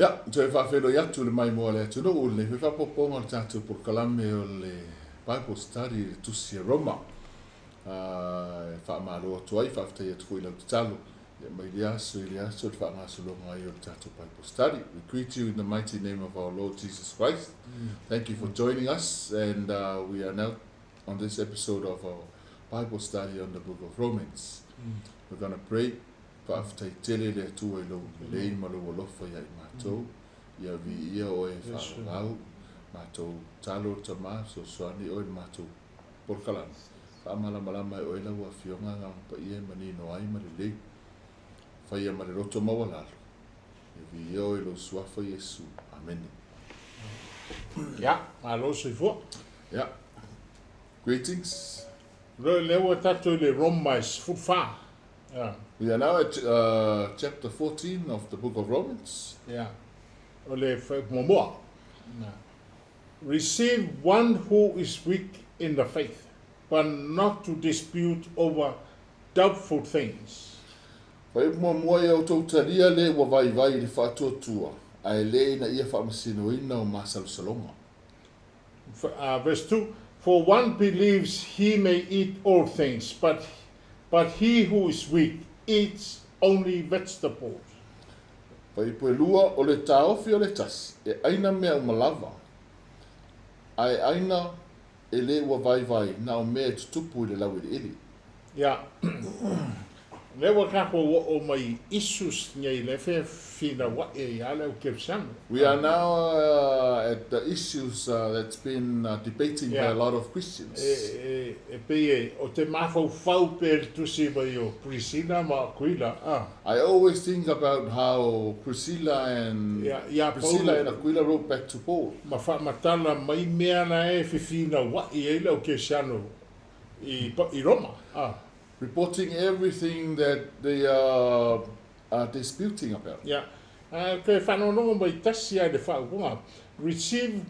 Ia, toe faafeiloai atu i le maimoa a le atunuu i lenei foi faaopoopoga o le tatou polokalame o le Bible Study i le Tusi a Roma. E faamalo atu ai, faafetai atu foi i lau tatalo ia mai lea aso i lea aso i le faagasologa ai o le tatou Bible Study. We greet you in the mighty name of our Lord Jesus Christ. Thank you for joining us and we are now on this episode of our Bible study on the book of Romans. We're going to pray. Faafetai tele le Atua i lou lelei ma lou alofa ia i matou. Ia viia oe e faavavau. Matou talo le Tama, fesoasoani oe i le matou polokalame. Faamalamalama e oe lau Afioga Agaga Paia e manino ai ma lelei. Faia ma le loto maualalo. Ia viia oe i lou Suafa Iesu. Amene. Ia, malo soifua. Ia. Greetings. Lea ua tatou i le Roma e 14. Yeah. We are now at chapter 14 of the book of Romans. Yeah. O le muamua. Yeah. Receive one who is weak in the faith, but not to dispute over doubtful things. Fuaiupu muamua, Ia outou talia le ua vaivai i le faatuatua, ae le ina ia faamasinoina o masalosaloga. Verse 2, For one believes he may eat all things, but, but he who is weak eats only vegetables. Fuaiupu e lua, O le taofi o le tasi, e ʻaina mea uma lava, a e ʻaina e le ua vaivai na o mea e tutupu i le laueleele. Ia, lea ua tatou oo mai issues nei lea e fefinauai ai lava le au kerisiano. We are now at the issues that's been debating by a lot of Christians. E pei e o te mafaufau pea i le tusi mai o Priscilla ma Aquila, a. I always think about how Priscilla and Priscilla and Aquila wrote back to Paul. Ma faamatala mai mea la e fefinauai ai le au kerisiano i i Roma, a. Reporting everything that they are are disputing about. Ia, a toe faanoanoa mai tasi lava i le faaupuga, receive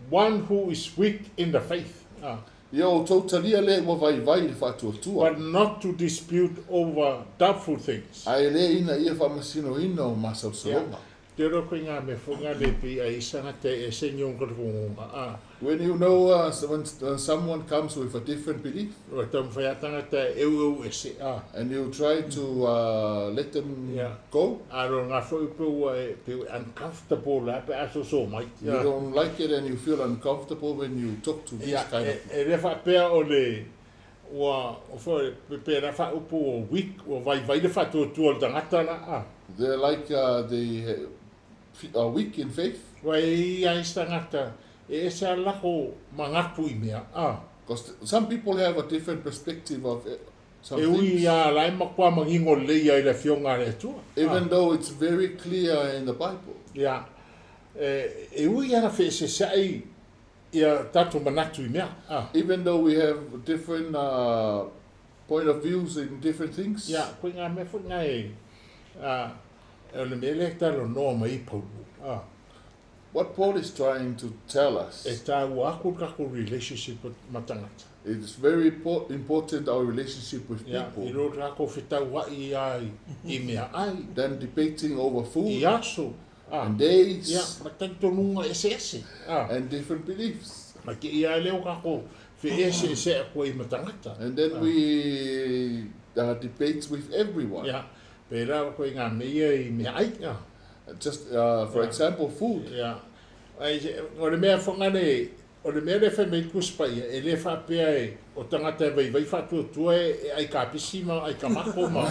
one who is weak in the faith, a. Ia outou talia le ua vaivai i le faatuatua. But not to dispute over doubtful things. Ae le ina ia faamasinoina o masalosaloga. Ia, Te ora koe ngā mea fo ngā le pi ai sanga te e se nyong ka rongonga a. When you know when someone comes with a different belief. Ua taumawhai a tangata e eu eu e se a. And you try to let them go. A ro ngā fo upe ua e pe uncomfortable la pe a so so mai. You don't like it and you feel uncomfortable when you talk to these kind of people. E le whaapea o le Ua foi pēlā faaupu o weak, ua vaivai le faatuatua o le tagata la, a. They're like they are weak in faith. Ua e i ai se tagata e ese a lako manatu i mea, a. Because some people have a different perspective of some E ui things. a la e matua manino lelei ai le Afioga a le Atua, a. Even though it's very clear in the Bible. Ia, e ui ana feeseeseai Ia tatou manatu i mea, a. Even though we have different point of views in different things. Ia, koe ngā mea foi ngā e, a, o le mea lea e talanoa mai ai Paulo, a. What Paul is trying to tell us. E tāua aku le tatou relationship ma tangata. It's very important our relationship with people. Ia, i lo tatou fetauai ai i mea ai. Than debating over food. I aso. And days. Ia, ma talitonuga eseese. And different beliefs. Ma te ia lea o tatou feeseeseai atu ai ma tagata. And then we debate with everyone. Ia, pēlā koe i ngā mea ia i mea ai. Just for example, food. Ia, ai, o le mea whangane, O le mea lea e fai mai ai Tusi Paia, e le faapea e o tagata e vaivai faatuatua e ai kapisi ma ai kamako ma.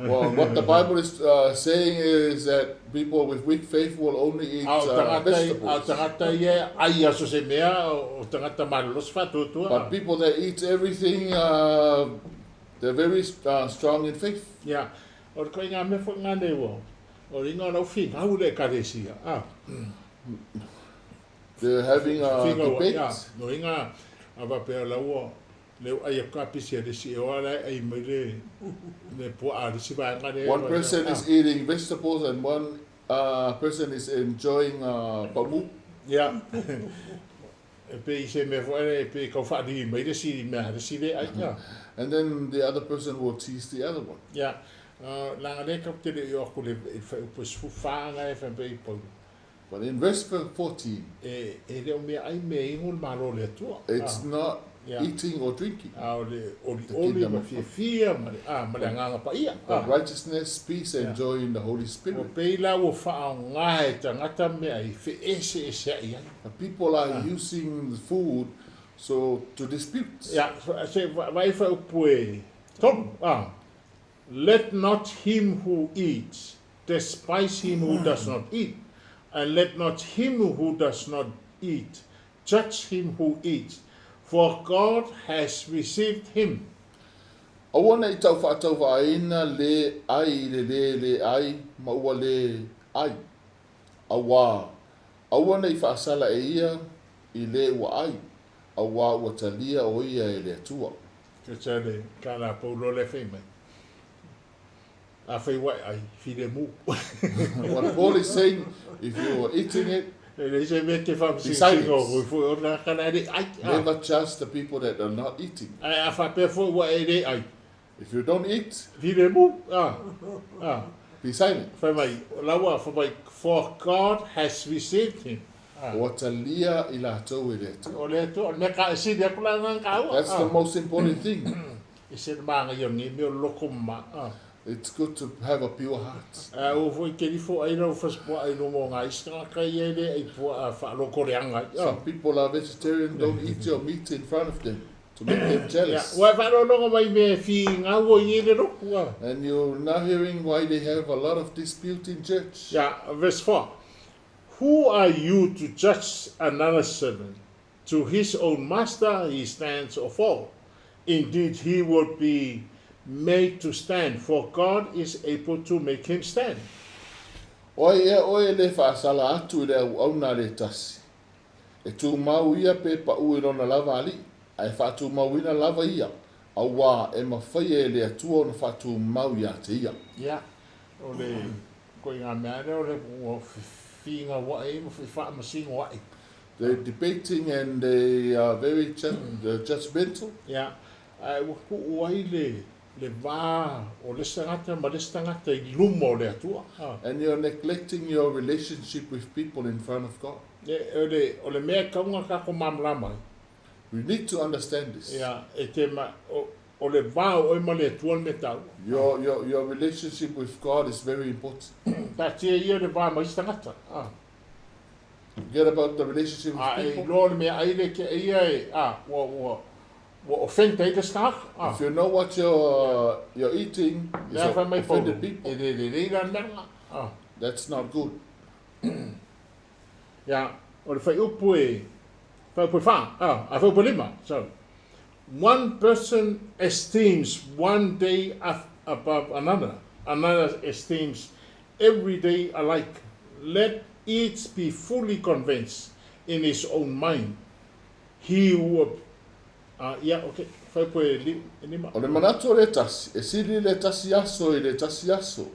Well, what the Bible is saying is that people with weak faith will only eat vegetables. A o tagata ia e ai aso se mea, o tagata malolosi faatuatua. But people that eat everything, they're very strong in faith. Ia, o le koiga mea foi ngā nei ua, o ringa o lau finau le ekalesia, a. They're having a debate. No inga a faapea la ua le ai aku ka pisi a le isi e oa la e ai mai le le puaa a le isi vaega le. One person is eating vegetables and one person is enjoying pamu. Ia. E pei se mea foi e pei kau whaariri mai le isi mea le isi le ai. And then the other person will tease the other one. Ia. Leaga lea tatou te le i oo atu i le fuaiupu e 14 na e fai mai ai Paulo. But in verse 14, E, e le o meaai mea inu le Malo o le Atua. it's not eating or drinking, A o le olioli ma fiafia ma le, a, ma le Agaga Paia. but righteousness, peace, and joy in the Holy Ua Spirit. pei la ua faaaoga e tagata mea i feeseesea'i ai. The people are using the food so to dispute. Ia, se vaai fuaiupu e tolu, a. Let not him who eats despise him who does not eat, and let not him who does not eat judge him who eats, for God has received him. Aua ne i taufaatauvaaina lē ʻai i le lē lē ʻai ma ua lē ʻai, auā, aua ne i faasala e ia i lē ua ʻai, auā ua talia ʻo ia e le Atua. Ke tele ka la paulo le fai mai. A fai ua e ʻai, filemu. What Paul is saying, if you are eating it, E leai se mea e te be faamasinomasino silent. foi foi o na kana e le ʻai. A, Never judge the people that are not eating. ae a faapea foi ua e le ʻai, If you don't eat, filemu. A, a, be silent. fai mai, la ua fai mai, for God has received him. A, Ua talia i latou e le Atua. o le Atua, o le mea ka e sili atu la na ka ua. That's the A, most important thing. e se maanaia o lenei mea o le loko mama. A, It's good to have a pure heart. a ua foi te lifo ai lau fasipuaa i luma o nā isi tagata ia e le ai puaa faalotoleaga ai. A, Some people are vegetarian, don't eat your meat in front of them to make them ia, jealous. ua e faalogologo mai i mea e finau ai i le lotu. A, And you're now hearing why they have a lot of dispute in church. ia, verse 4. Who are you to judge another servant? To his own master he stands or falls. Indeed, he will be made to stand, for God is able to make him stand. O ai ea oe e lē faasala atu i le auauna a le tasi? E tumau ia pe paʻu i lona lava alii, ae faatumauina lava ia, auā e mafai e le Atua ona faatumau iā te ia. Ia, o le ituaiga mea lea o le ua fefinaua'i ai ma fefaamasinoa'i. They're debating and they are very judgmental. Ia, ae ua tuu ai le, le va o le isi tagata ma le isi tagata i luma o le Atua. And you're neglecting your relationship with people in front of God. E, o le, o le mea e tatau ona tatou malamalama ai. We need to understand this. Ia, e te ma, o, o le va o oe ma le Atua le mea taua. Your relationship with God is very important. Taatia ia le va ma isi tagata. Forget about the relationship with A e people. iloa le meaai lea ke ia e, a, ua, ua, ua offend ai le isi tagata. A. If you know what you're eating, it's Lea fai mai Paulo, offended people. e le lelei la le mea lena. A. That's not good. Ia, o le fuaiupu e, fuaiupu e fa, a, a fuaiupu e lima, sorry. One person esteems one day above another, another esteems every day alike. Let each be fully convinced in his own mind. He who, a, ia, okay, fuaiupu e lima. O le manatu o le tasi, e sili le tasi aso i le tasi aso,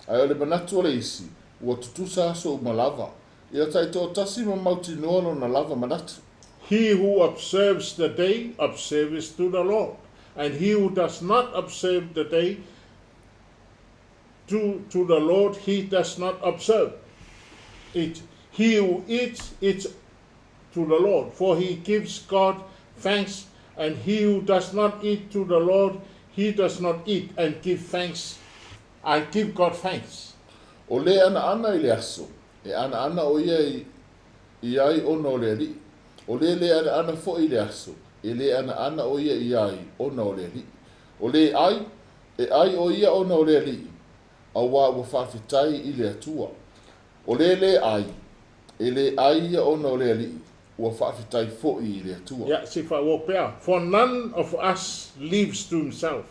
ae o le manatu o le isi, ua tutusa aso uma lava. Ia taitoatasi ma mautinoa lona lava manatu. He who observes the day observes to the Lord, and he who does not observe the day, to, to the Lord he does not observe it. He who eats, eats to the Lord, for he gives God thanks, and he who does not eat to the Lord, he does not eat and give thanks, and give God thanks. O lē anaana i le aso, e anaana ʻo ia i, i ai ona o le Alii. O lē lē anaana foʻi i le aso, e lē anaana ʻo ia i ai ona o le Alii. O lē ʻai, e ʻai ʻo ia ona o le Alii, auā ua faafetai i le Atua. O lē lē ʻai, e lē ʻai ia ona o le Alii, ua faafetai foʻi i le Atua. Ia, se i faaauau pea, For none of us lives to himself,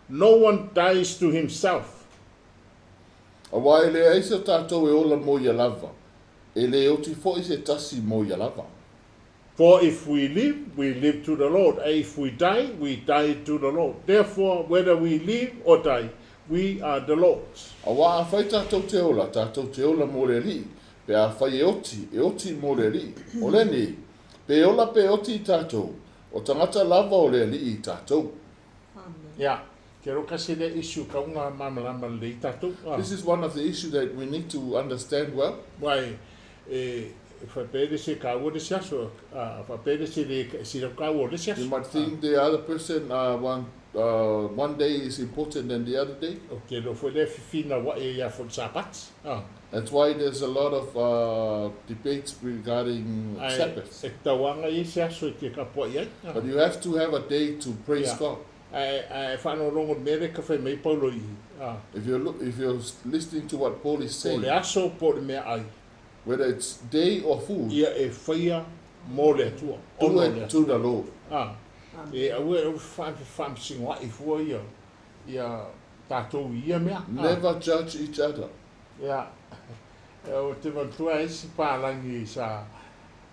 no one dies to himself. Auā e leai se o tātou e ola mo ia lava, e lē oti foʻi se tasi mo ia lava. For if we live, we live to the Lord, and if we die, we die to the Lord. Therefore, whether we live or die, we are the Lord's. Auā afai tātou te ola, tātou te ola mō le Alii, pe afai e oti, e oti mō le Alii. O lenei, pe ola pe oti i tātou, o tangata lava o le Alii i tātou. Ia, Ke ro kasi le issue ka unga malamalama lelei tatou. This is one of the issues that we need to understand well. Wai e faapea le isi e kaua le isi aso, a faapea le isi e le sila kaua o le isi aso. You might think the other person want one day is important than the other day. Ou te iloa foi lea e fefinauai ai lava foi i le Sapati. That's why there's a lot of debates regarding Ae Sabbath. e tatau lava ona i ai se aso e te kapua'i ai. But you have to have a day to praise God. Ae ae faalogologo i le mea lea ka fai mai Paulo i i. If you're look, if you're listening to what Paul is Po o saying, le aso po o le meaai. whether it's day or food, Ia e faia mo le Atua, do ona o le it to Atua. the Lord. E aua e faamasinoai fua ia ia tatou i ia mea. Never judge each other. Ia, ou te manatua e isi palagi sa,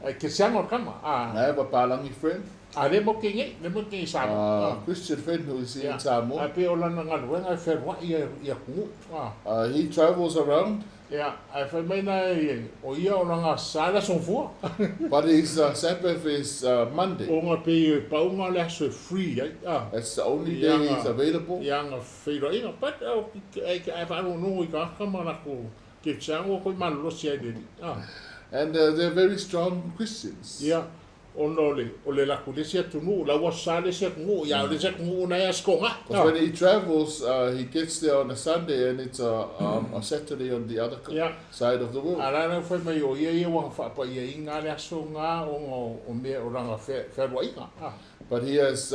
e ke siaga o le kama, a. I have a Palangi friend. A le mo ke nei, le mo ke nei Samoa. A Christian friend who is in Samoa. Ae pei o lana galuega e fealuai ia i atunuu, a. He travels around. Ia, ae fai mai na e, o ia o lana sa le aso gafua. But his Sabbath is Monday. Ona pei e pauga le aso e free ai, a. That's the only day he is available. I ana feiloaiga, but ae faalogologo i tagata ma latou kerisiano ua koe malolosi ai i le Alii, a. And they're very strong Christians. Ia, ona o le, o le latou le isi atunuu, la ua sa le isi atunuu, ia o le isi atunuu na e aso toga. Because when he travels, he gets there on a Sunday and it's a, a Saturday on the other side of the world. A la la fai mai o ia ia ua faapaiaina le aso ga ona o mea o lana fealuaiga. But he has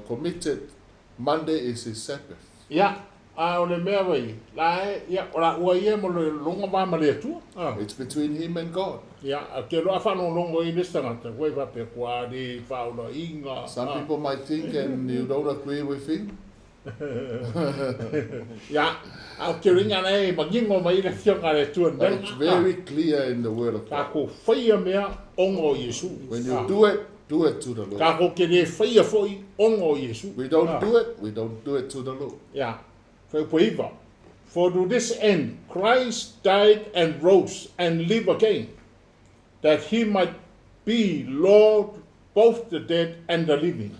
committed Monday is his Sabbath. Ia, a o le mea vai, la e, ia, o la ua ia mo le longa va ma le Atua. It's between him and God. Ia, a te loa faalogologo ai le isi tagata, ua e faapea, kua le faaolaina. Some people might think and you don't agree with him. Ia, a o te ringa nei e manino mai le Afioga a le Atua i le But mea it's lena. very clear in the Word of God. Tatou faia mea ona o Iesu. When you do it, do it to the Lord. Tatou te le faia foi ona o Iesu. We don't do it, we don't do it to the Lord. Ia, fuaiupu 9, For to this end Christ died and rose and live again, that he might be Lord both the dead and the living.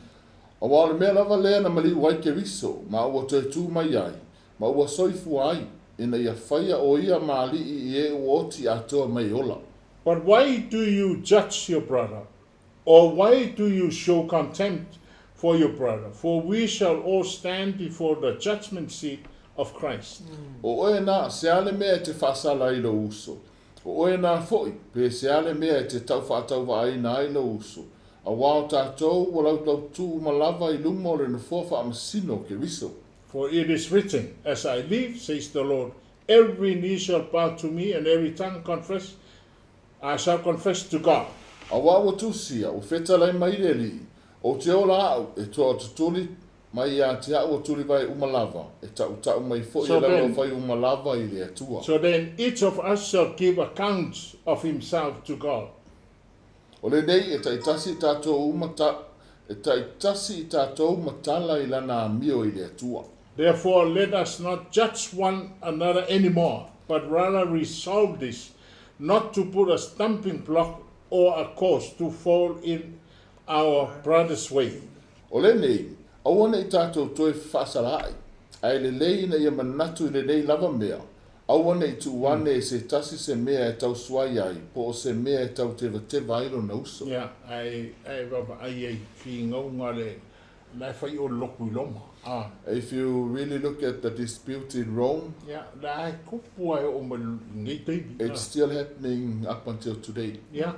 Aua o le mea lava lea na maliu ai Keriso, ma ua toe tū mai ai, ma ua soifua ai, ina ia faia ʻo ia ma aliʻi i e ua oti atoa mai e ola. But why do you judge your brother? Or why do you show contempt for your brother? For we shall all stand before the judgment seat of Christ. ʻO ʻoe nā, se a le mea e te faasala ai lou uso? ʻO ʻoe nā foʻi, pe se a le mea e te taufaatauvaaina ai lou uso? Auā o tātou ua laulautū uma lava i luma o le nofoa faamasino o Keriso. For it is written, As I live, says the Lord, every knee shall bow to me and every tongue confess, I shall confess to God. Auā ua tusia, ua fetalai mai le Alii, Ou te ola a'u, e toa tutuli mai iā te a'u o Tulivae uma lava, e taʻutaʻu mai foʻi e So lau then, fai uma lava i le Atua. So then each of us shall give account of himself to God. O lenei, e taitasi i tātou uma ta, e taitasi i tātou matala i lana amio i le Atua. Therefore let us not judge one another anymore, but rather resolve this, not to put a stumbling block or a cause to fall in our brother's way. O lenei, aua ne i tātou toe faasalaai, ae lelei ina ia manatu i lenei lava mea, aua ne i tuu ane e se tasi se mea e tausuai ai, po o se mea e tautevateva ai lona uso. Ia, ae, ae vaavaai ai finauga le, la e fai o le lotu i Roma, a. If you really look at the dispute in Rome, Ia, la e tupu a e oo mai lenei taimi, a. it's still happening up until today. Ia,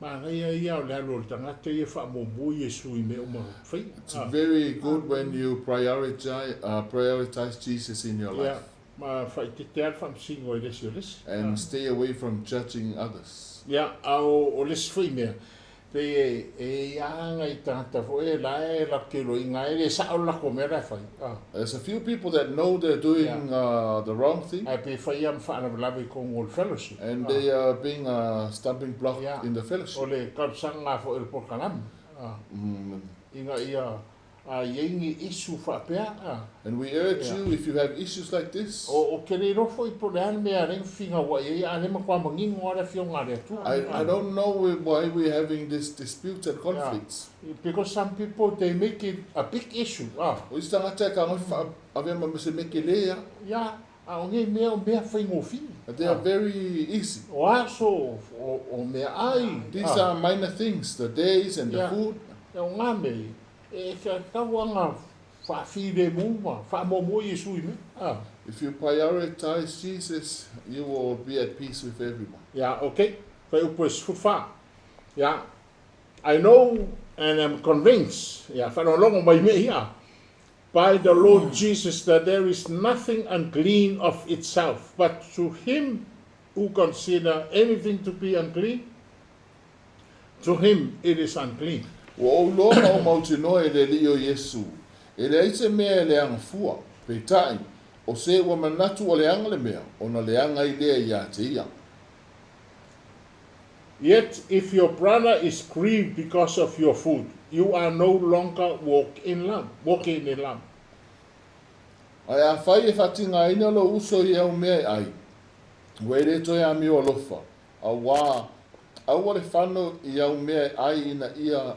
manaia ia o le alu o le tagata ia e faamuamua Iesu i mea uma o faia, It's a. very good when you prioritize, prioritize Jesus in your Ia, life ma faaeteete lava le faamasino i le isi o le isi, a. and stay away from judging others. Ia, a o le isi foi mea, pei e, e i ai nai tagata foi e la e latou te iloa e le sao le latou mea la e fai, a. There's a few people that know they're doing the wrong thing. Ae pe fai lava ma faalavelave i totonu o le fellowship, And a. they are being a stumbling block Ia, in the fellowship. o le talosaga foi o le polokalame, a, ina ia A i ai ni issue faapea, a. And we urge you, if you have issues like this. O, ou te le iloa foi po o le a le mea a lea na finauai ai, a o lea e matua manino lava le Afioga a le Atua. I don't know why we're having this disputes and conflicts. Yeah. Because some people they make it a big issue, a. O isi tagata e tago faaavea ma se mea tele a. Ia, a o nei mea o mea faigofie. They are very easy. O aso, o meaai. These are minor things, the days and the food. Ia, o ngā mea, e tatau anga faafilemu ma faamuamua Iesu i mea. A. If you prioritize Jesus, you will be at peace with everyone. Ia, okay. Fuaiupu e 14. Ia, I know and am convinced, ia, faalogologo mai mea ia, by the Lord Jesus that there is nothing unclean of itself, but to him who consider anything to be unclean, to him it is unclean. Ua ou loa ma ou mautinoa i le Alii o Iesu, e leai se mea e leaga fua, peitai, o se ua manatu ua leaga le mea, ona leaga ai lea iā te ia. Yet if your brother is grieved because of your food, you are no longer walk in love, walking in love. Ae afai e faatigaina lou uso i au mea e ai, ua e le toe amio alofa, auā, aua le fano i au mea e ai ina ia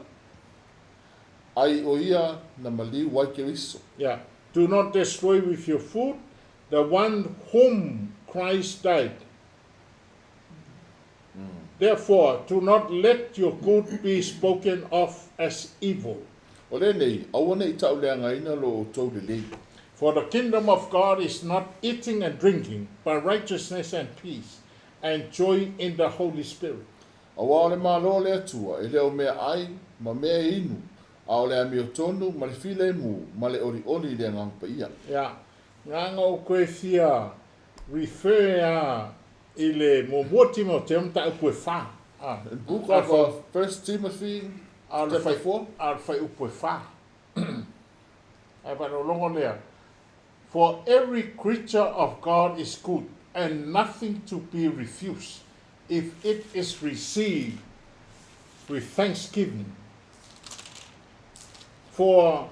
ai o ia na maliu ai Keriso. Yeah. Do not destroy with your food the one whom Christ died. Therefore, do not let your good be spoken of as evil. O lenei, aua ne i tauleagaina lo outou lelei. For the kingdom of God is not eating and drinking, but righteousness and peace, and joy in the Holy Spirit. Aua o le Malo o le Atua, e le o mea ai, ma mea e inu, a o le amiotonu, ma le filemu, ma le olioli i le Agaga Paia. Ia, na ona ou toe fia refer a i le muamua Timoteo mataupu e fa. A. In book of First Timothy chapter 4. A o le fuaiupu e fa. Ae faalogologo lea, For every creature of God is good, and nothing to be refused, if it is received with thanksgiving. For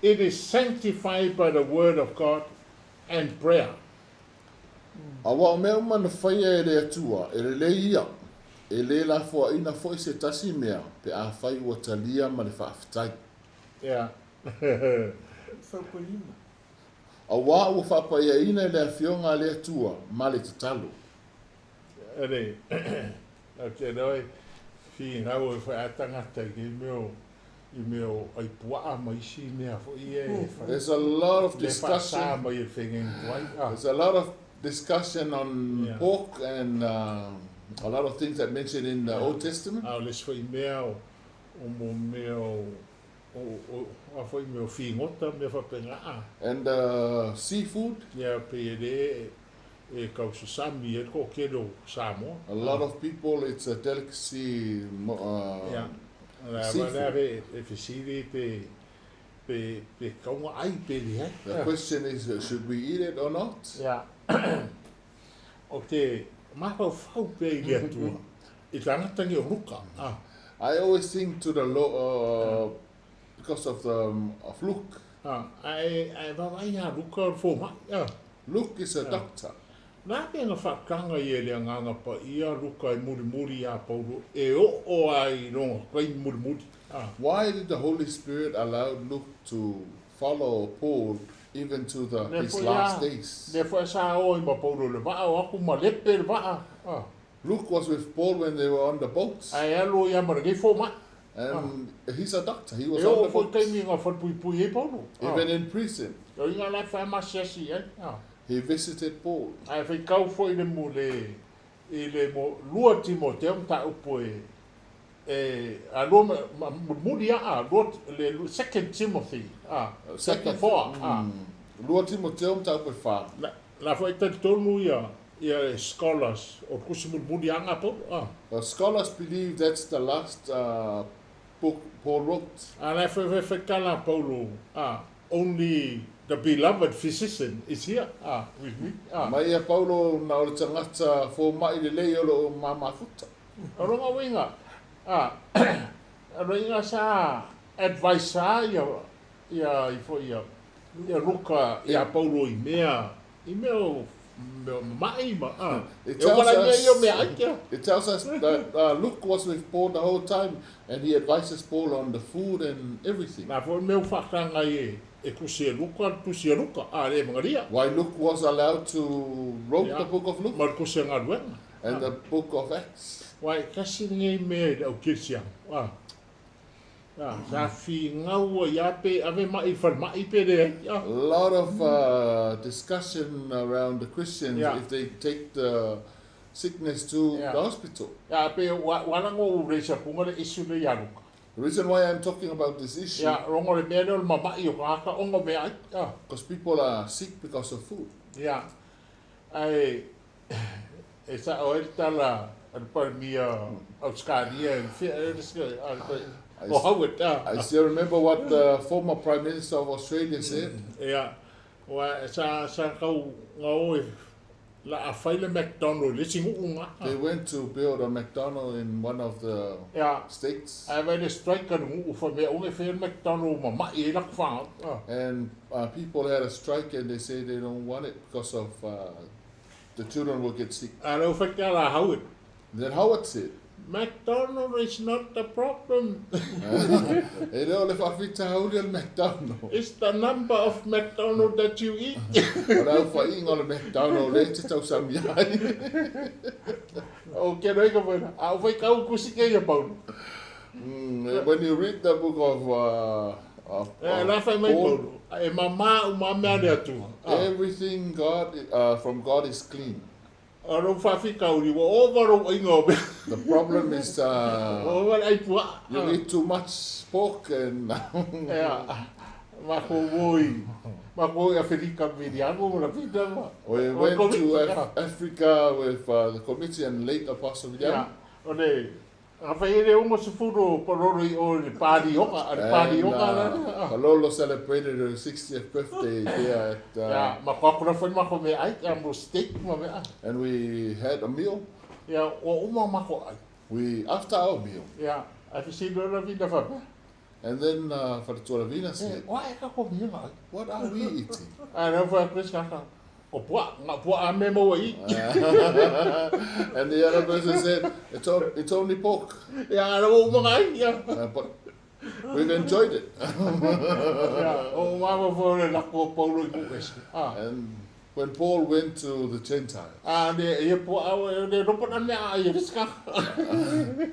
it is sanctified by the word of God and prayer. Aua o mea uma na faia e le Atua, e lelei ia, e lē lafoaina foi se tasi mea pe afai ua talia ma le faafetai. Ia. Faupolima. Auā ua faapaiaina e le Afioga a le Atua ma le tatalo. Ere, au te roe, whirau e whai a tangata i nei mea o, i mea o ai puaa ma isi mea foi ia e whai. There's a lot of Le discussion. whaasā mai e whengen tuai. Ah. There's a lot of discussion on Yeah. pork and a lot of things that mentioned in the Old Testament. A o le isi foi mea o, o mo mea o, o, o, a foi mea o whingota, mea whapenga a. And seafood. Ia, pei e le, e kau sasami ai le toatele o Samoa. A lot of people it's a delicacy Ia, seafood. lea e fesili pe, pe, pe kaunga ai pe leai. The question is should we eat it or not? Ia, o te mafaufau pea i le Atua i tangata nei o Ruka. I always think to the Lord because of the of Luke. Ae, ae vaavaai ia Ruka o le fomai. Luke is a doctor. Nā mea na whaakanga ia e le Agaga Paia Ruka e murimuri iā Paulo e oo ai i lona taimi mulimuli. Why did the Holy Spirit allow Luke to follow Paul even to the Lea his foi last a, days? lea foi sa o ai ma Paulo i le vaa o aku ma lepe le vaa. Luke was with Paul when they were on the boat. Ae alu ai ma lenei fomai. And he's a doctor, he was E on oo the foi boat. taimi na falepuipui ai Paulo. Even in prison. O iga la e faamasiasi ai. He visited Paul. Ae faitau foi le mo le i le mo lua Timoteo mataupu e e a lua ma, ma mulimuli a lua le Second Timothy a chapter 4 a. Lua Timoteo mataupu e fa. La, la foi talitonu ia ia scholars o le tusi mulimuli a nga Paulo a. The scholars believe that's the last book Paul wrote. A la foi foi faitala Paulo a only the beloved physician is here a with me a. Mai ia Paulo na o le tagata fomai lelei o loo mamafuta. O lona uiga, a, o lona uiga sa advise a ia ia i foi ia ia Luka ia Paulo i mea i mea o mea mai ma a. It E o tells mea ia us, mea ai kia. it tells us that Luke was with Paul the whole time and he advises Paul on the food and everything. Nā foi mea whakanga i e e kusi e Luka, tusi e Luka, a le mangaria. Why Luke was allowed to wrote Yeah. the book of Luke Ma le kusi e ngaluenga. and the book of Acts. Wai kasi ngei mea i le au kirisiano. A. A, sa fi ngaua ia pe ave mai whare mai pe re ai. A A. lot of discussion around the Christians Yeah. if they take the sickness to Yeah. the hospital. Ia pe wa walango u reisa kunga le isu le ia Luka. The reason why I'm talking about this issue Ia rongo le mea leo le mamai o ka ongo mea ai. A. because people are sick because of food. Ia. Ai e sa o e tala al palmia Australia e fia e le al I, o Howard a. I still remember what the former Prime Minister of Australia said. Ia wa sa sa kau ngau e la a whai le McDonald le singu unga. They went to build a McDonald's in one of the Ia states, ai vai le strike ka ngu fa me onge whai McDonald ma mai e lak wha. and people had a strike and they say they don't want it because of the children will get sick. A leo whai kia la Howard. Then Howard said, McDonald is not the problem. E leo le whawhita hauli al McDonald. It's the number of McDonald that you eat. O lau whainga o le McDonald le te tau sami ai. O ke roi ka wena. A whai kau kusi ke ia Paulo. When you read the book of, E la whai mai Paul, Paulo. E mama u mama le atua. everything God from God is clean. A rau whawhi kauri wa ova rau inga o mea. The problem is Ova ai pua. you eat too much pork and Ea, ma ko woi. Ma ko a Felica Miriano mo la pita ma. we O went to komiti, ia. Africa with the committee and late Apostle Ia, Young. o le a whai ere ongo se furo paroro i o le pāri oka, a le pāri And oka la. Palolo celebrated her 60th birthday there at, Ia, ma ko akura whai ma ko me ai, ia mo steak ma me ai. and we had a meal. Ia, o uma ma ko ai. We after our meal, Ia, a whisi lora vina whapea. and then Faratualavina E, said, o ai ka ko mea ai. "What are we eating?" A rau whai Chris kaka. O pua, ngā pua a me maua i. And the other person said, "It's only pork, Ia, a rau uma ai, ia. but we've enjoyed it." Ia, o mama fōre lako o Paulo i kuesi. Ah. And when Paul went to the Gentiles, A ne, ia pua au, e ne ropa na mea ai, e riska.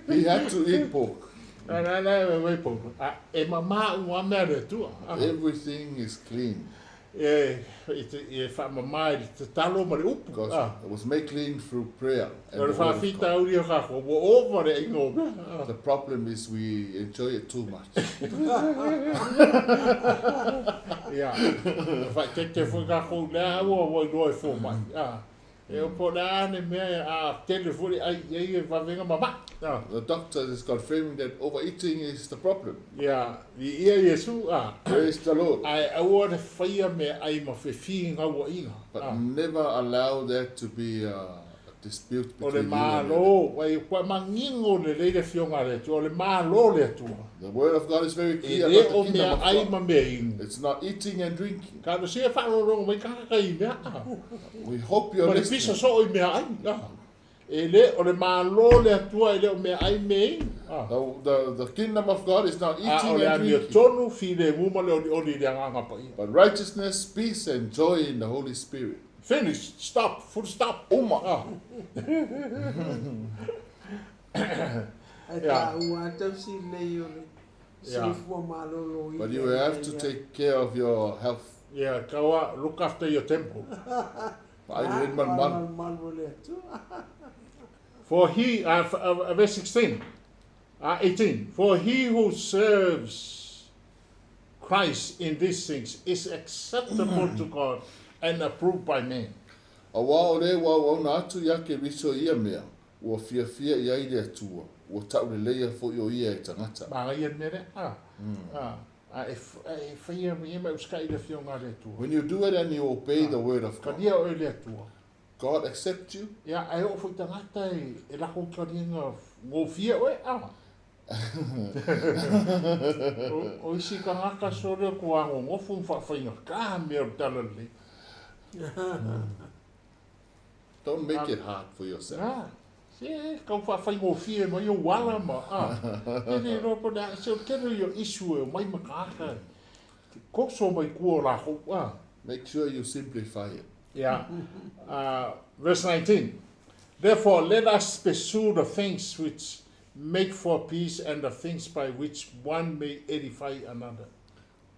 he had to eat pork. Na, na, na, e wei Paulo. A, e mama ua mea le tua. Ah. Everything is clean E, e, te, e wha mama i te talo ma le upu. because Ah. it was made clean through prayer and O le the word of whawhita God. auri o kako, ua ova le ingo o mea. Ah. The problem is we enjoy it too much. Ia, whai te te fui kako lea ua ua iloa e fō mai. Ah. E o po lea ane mea a tele furi ai ai e wawenga mama. Ah. The doctor is confirming that overeating is the problem. Ia, i ia Yesu, ah. Praise the Lord. Ai aua le whaia me ai ma whiwhi ngā ua inga. But Ah. never allow that to be a dispute O le between you and the mālo, wai kua mangingo le leire fionga le atua, o le mālo le atua. The word of God is very E clear le about the o mea kingdom of ai God. ma mea inu. It's not eating and drinking. Ka no se wharorongo mai kakaka i mea. Ah. We hope you're Ma le pisa listening. so i mea ai. Ah. E le, o le mālo le atua e le o mea ai me inu. Ah. The kingdom of God is not A o eating le and amio drinking, tonu whire muma le oli oli le anganga pa ia. but righteousness, peace, and joy in the Holy Spirit. Finish, stop, full stop. Uma. Ah. Ai Ia. tā ua tausi lei o le Ia. soifua malolo i But you have to take care of your health. Yeah, kaua, look after your temple. I read my man. Malu le atua. For he, verse 16, 18, for he who serves Christ in these things is acceptable to God and approved by men. A wā o le wā wauna atu ia ke riso ia mea, ua fia fia ia i le atua, ua tau le leia fo i o ia e tangata. Mara ia mere, ah, ah, ah, e e whaia mi ema uska i le fionga le atua. When you do it and you obey the word of Ka God, nia o le atua. God accepts you Ia, ai o fui tangata e, e lako ka ringa ngō fia oe, ah. O isi tagata sole o tuagogofo ma faafaigata mea o le talalelei. Don't make it hard for yourself. Ah, se tau faafaigofie mai ou ala ma ah. E le iloa po o le a, se o le tele ia o issue e omai ma tagata e toso mai tua o lakou ah. Make sure you simplify it. Yeah. Verse 19. Therefore, let us pursue the things which make for peace and the things by which one may edify another.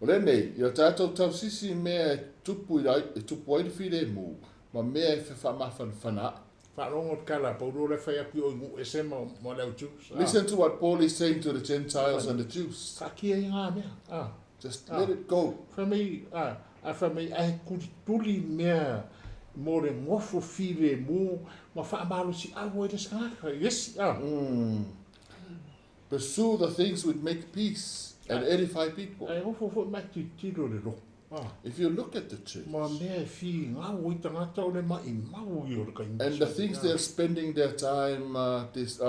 O lenei, i a tātou tausisi i mea e tupu i ai, e tupu ai le filemu, ma mea e whaamafanafana ai. Faalogo le tala a Paulo la e fai atu i o i nuu ese ma ma le au Jews. Ah. Listen to what Paul is saying to the Gentiles and the Jews. Taatia i ngā mea. Ah. Just let it go. Fai mai, ah, a fai mai, ae tulituli mea mo le nofo filemu ma faamalosiau ai le isi tagata i le isi. Ah. Pursue the things which make peace and edify people. Ae nofo foi ma e tilotilo i le lotu. Ah. If you look at the church. Ma mea e fīgau ai tagata o le maʻimau ia o le taimi. And the things they are spending their time dis,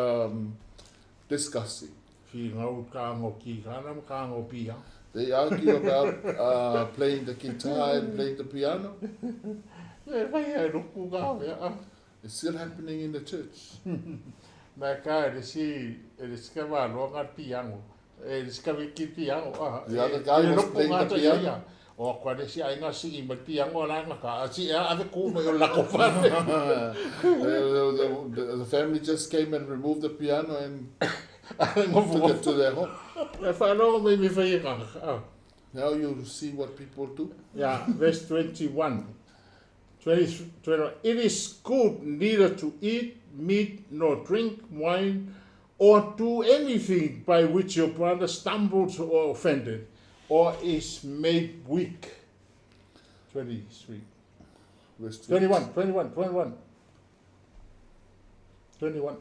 discussing. Fīgau i ka anga o kīkana ma ka anga o piano. They argue about playing the guitar and playing the piano. E whai ai loku ngā mea. Ah. It's still happening in the church. Nā ka e le si, e le si ka wāloa ngā piano. E le si ka wiki piano. Ah. The other guy was playing the piano. O aku a le si aiga sii mai piano a laga ka a si a ave ku mai o lako fale. The family just came and removed the piano and took it to their home. E whaalogo mai me whai e kaka. Ah. Now you see what people do. Yeah, verse 21. 20, 21. It is good neither to eat meat nor drink wine or do anything by which your brother stumbles or offended or is made weak. 23. Verse 21, 21, 21. 21.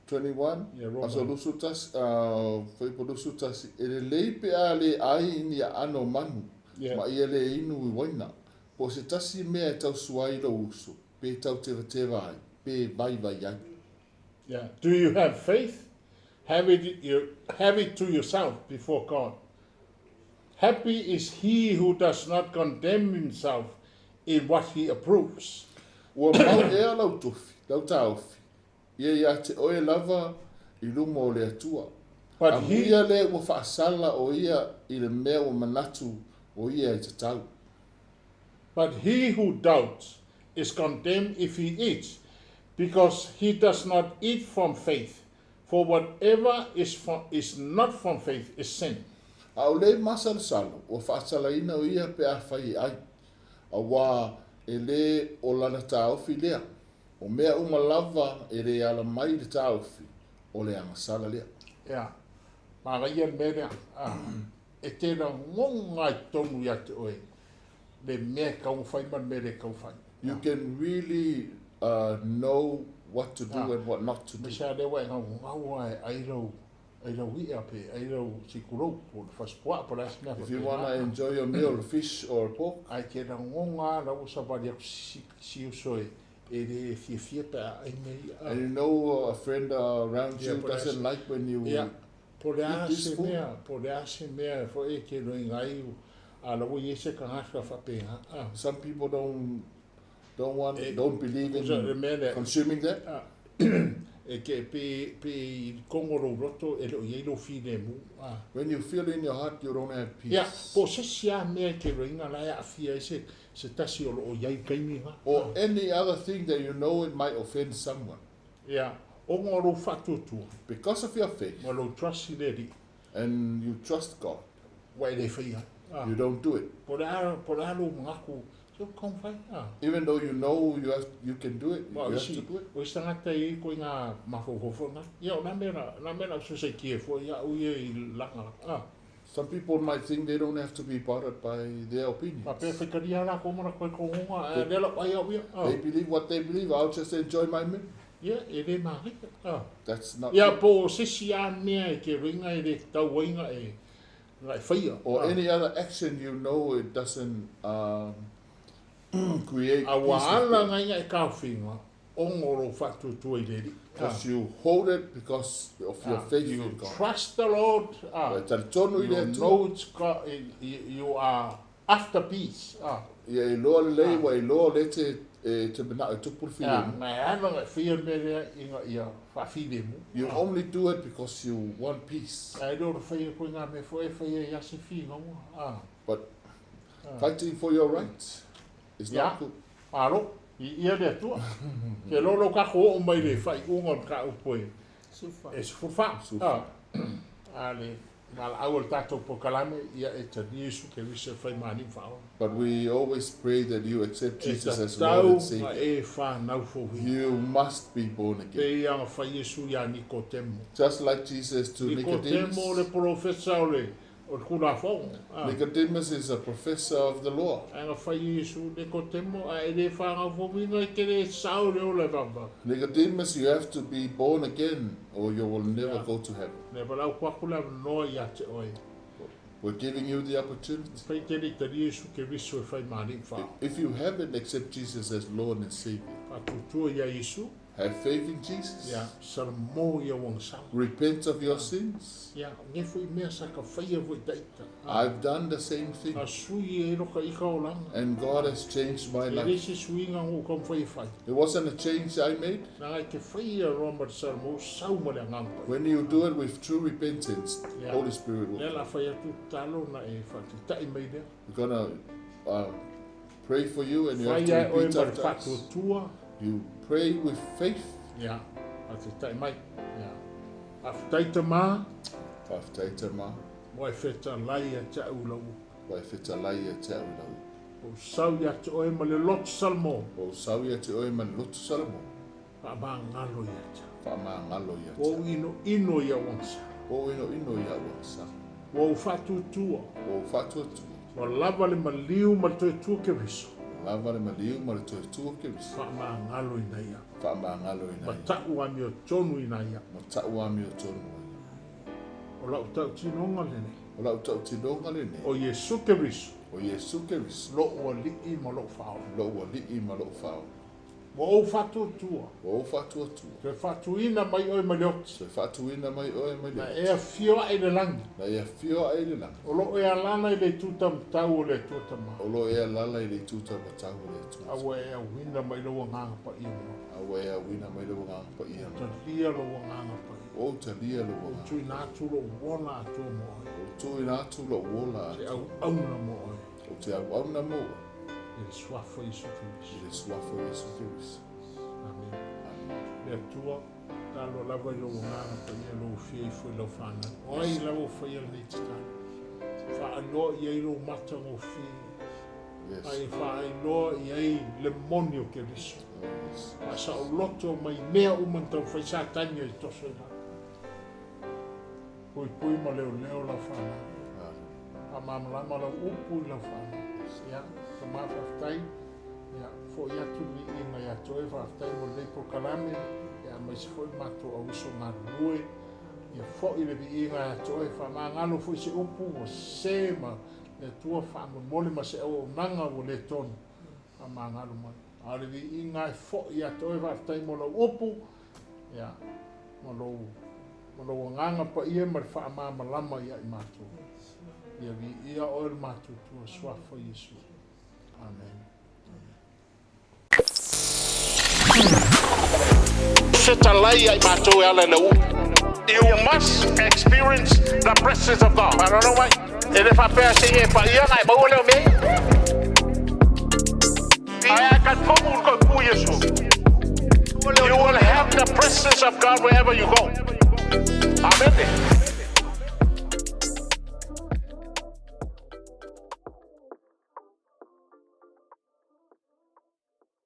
21, Yeah, Roma. aso 21, fuaiupu 21, e lelei pe a le ai i ni aano manu, Yeah. ma ia le inu i waina, po o se tasi mea e tausua ai lou uso, pe tautevateva ai, pe vaivai ai. Yeah. Do you have faith? Have it, you, have it to yourself before God. Happy is he who does not condemn himself in what he approves. Ua mau ea lau tofi, lau taofi, ia iā te oe lava i luma o le Atua. But A he, muia le ua faasala o ia i le mea ua manatu o ia e tatau. But he who doubts is condemned if he eats, because he does not eat from faith, for whatever is, from, is not from faith is sin. A o le masalosalo, ua faasalaina o ia pe afai e ai, auā e lē o lana taofi lea, o mea uma lava e lē ala mai i le taofi, o le agasala lea. Ia, manaia le mea lea, e te lagona ai totonu ia te oe le mea e taumafai ma le mea e le taumafai. You can really know what to do and what not to do. Aemaise lava lea ua e gaugau lava e ai lau, ai lau i'a pe ai lau sikulou po o le fasipuaa po o le a se mea If you faapena. wanna enjoy your meal, fish or pork. Ae te lagona lava la ua savali atu si, si uso e, e le fiafia pe a ai mea ia. And you know a friend around Yeah, you but doesn't like when you Ia, po o le a eat this se food. mea, po o le a se mea foi e te loiga ai, a la ua i ai se tagata faapena. Ah. Some people don't don't want E, don't believe kusa le in mea lea, consuming that. ah, e ke pe, pe i kongo lou loto e le o i ai lou filemu. Ah. When you feel in your heart you don't have Ia, peace. po o se isi lava mea e te loiga la e aafia ai se, se tasi o loo i ai i taimi na. Or any other thing that you know it might offend someone. Ia, ona o lou faatuatua Because of your faith ma lou trust i le Alii, and you trust God, ua e le faia ai. Ah. you don't do it. Po o le a, po o le a lou manatu, se ua taumafai. Ah. Even though you know you have, you can do it, Ma o you have isi, to do it. o isi tagata e i ai ituaiga mafaufau foi na. Ia, o na mea na, na mea na ou sosaitie ai foi iaʻu ia i laga. Ah. Some people might think they don't have to be bothered by their Faapea opinions. faitalia lakou ma latou togoga, ae lea lau ai au ia. Ah. They believe what they believe, I'll just enjoy my meal. Ia, e le manaia. Ah. That's not Ia, good. po o se isi lava mea e te loiga e le tatau ai na e, na e faia. Or Ah. any other action you know it doesn't create A ua peace with ala you. ngai na e taofiga. ona o lou faatuatua i le Alii. Because you hold it because of your faith You in God. trust the Lord. Ua e talitonu i le You Atua. know it's God, you are after peace. Ia e iloa lelei, ua e iloa o lea e te, e te manao e tupu le filemu. Na e ana na e faia le mea lea ina ia faafilemu. You only do it because you want peace. Ae le o le faia koe ngā mea foi e faia i ase whinaunga. But fighting for your rights is not good. Malo, i ia le Atua. Ke lolo kako oo mai le whaiunga o le mataupu e Sufa. e 14. 14. A le valaau o le tatou polokalame, ia e talia Iesu Keriso e fai ma Alii ma Faaola. But we always pray that you accept E Jesus as Lord tatau and na Savior. e whanau fouina. You must be born again. Pei ona fai Iesu iā Nikotemo. Just like Jesus to Nikotemo le Nicodemus. porofesa o le o le Tulafono. Nicodemus is a professor of the law. Ae na fai Iesu Nikotemo, a e le whanau fouina e te le sao le ola e vava. Nicodemus, you have to be born again or you will never go to heaven. Le valaau kuaku le avanoa ia te oe. We're giving you the opportunity. Fai te le talia Iesu Keriso e fai ma Alii ma Faaola. If you haven't accepted Jesus as Lord and Savior, Faatuatua ia Iesu. have faith in Jesus. Ia, salamo ia uagasala. Repent of your sins. Ia, nge foi mea sa ka faia foi taita. I've done the same thing. A sui e roka i ka olanga. And God has changed my E life. le se suiga ngu ka mwhai whai. It wasn't a change I made. Na ngai te whai a roa ma te salamo, sau ma le anganga pai. When you do it with true repentance, Yeah. Holy Spirit will Lea come. la whai atu talo na e whatitai mai lea. We're going to pray for you and you have Whai to ai oe repeat ma le after us. whatuatua. You pray with faith. Ia, whatitai mai. Ia. Whataita mā. Whataita mā. Mo e whetalai a te au lau. Wa e whetalai a te au lau. O sau ia te oe ma le loto salamo. O sau ia te oe ma le loto salamo. Wha ia te. Wha ia te. O ino ino ia wangsa. O ino ino ia wangsa. O whatuatua. O whatuatua. Ua lava le maliu ma le toe tua Keriso. Lava le maliu ma le toe tua Keriso. Whaamangalo ina ia. Whaamangalo ina Ma ia. tau amio tonu ina ia. Ma tau amio tonu ia. O lau tau tinonga lenei. O lau tau tinonga lenei. O Iesu Keriso. O Iesu Keriso. Lou alii ma lou faaola. Lou alii ma lou faaola. Ua ou faatuatua. Ua ou faatuatua. Toe faatuina mai oe mai le oti. Toe faatuina mai oe mai le Na oti. e afio ae i le lagi. Na e afio ae i le lagi. O loo e alala i le itu taumatau o le Atua Tama. O loo e alala i le itu taumatau o le Atua A ua e auina mai lou agaga paia mo oe. A ua e auina mai lou agaga paia mo oe. Talia lou agaga paia. Ua ou talia lou Ua agaga. tuuina atu lou ola atoa mo oe. Ua tuuina atu lou ola Te atoa. auauna mo oe. O te auauna mo oe. I le suafa o Iesu Keriso. I le suafa o Iesu Keriso. Amen. Amen. Le Atua, talo lava i lou agaga paia lou fia ifo i lau whanau. O ai lava o whaia lenei tatalo. Whaaloa i ai lou matagofie. Yes. Ai whaailoa i ai le moni o Keriso. Oh, yes. Whaasaoloto mai mea uma na taumafai Satani e toso i lalo. Puipui ma leo leo lau whanau. Amen. Whaamalamalama lau upu i lau whanau. Ia, ka mā whawhitai. Ia, fo i atu ni i ngai atoe whawhitai mo lenei polokalame. Ia, mai se foi mātou auiso ngā lue. Ia, fo i le vi i ngai atoe whamangalo foi se upu o se ma le Atua whaamomole ma se au auaunaga ua le tonu. Whamangalo mai. A le vi i ngai fo i atoe whawhitai mo lau upu. Ia, ma lou ma lou agaga paia ma le faamalamalama ia i matou. Ia viia oe le matutua suafa o Iesu. Amen. Fetalai ia i matou e ala i le uu. You must experience the presence of God. I don't know why. E le faapea se i e paia na e maua lea o mea ia. Ae a talitonu le koe pu Iesu. You will have the presence of God wherever you go. Amen.